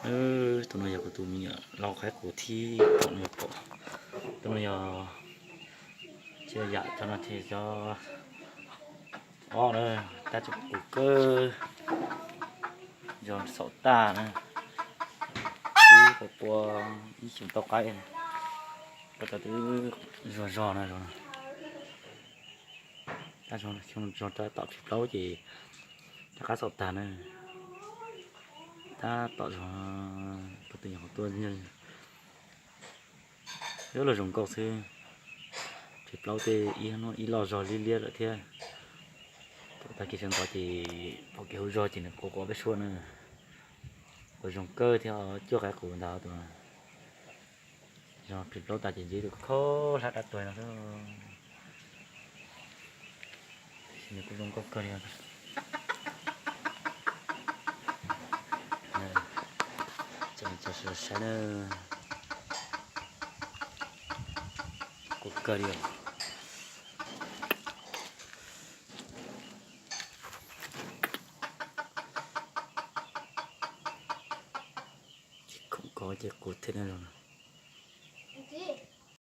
Tus no yog kuv tus me nyuam lau qaib qus thib, tus no yog, tus no yog, tsis yog yam cov no ces cov ob na, tab tsis qus kawg, zog xaum tag na, twb tau pua ib xyoos tau qaib, ua tau twb zog zog na zog. Tab xyoo no tom phim plaub ces rov qab xaum tag na. Tab tom zog, tus twg nyuam qhuav tuaj, yuav luag zoo nkauj xwb. Phim plaub tej ib hnub ib loj zog liab liab lawm thiab. Tag kis sawv ntxov ces pom kev hauv zog ces nws quav quav peb suab na. Quav zoo kawg thiab, cuaj qaib qus ntag tus. Zog phim plaub tas ces ntsib tus khaub hlab dab tuag no xwb. Nws kuj zoo nkauj kawg li. Saib na, zoo nkauj kawg li. Ces khoom ko ces qus thiab na.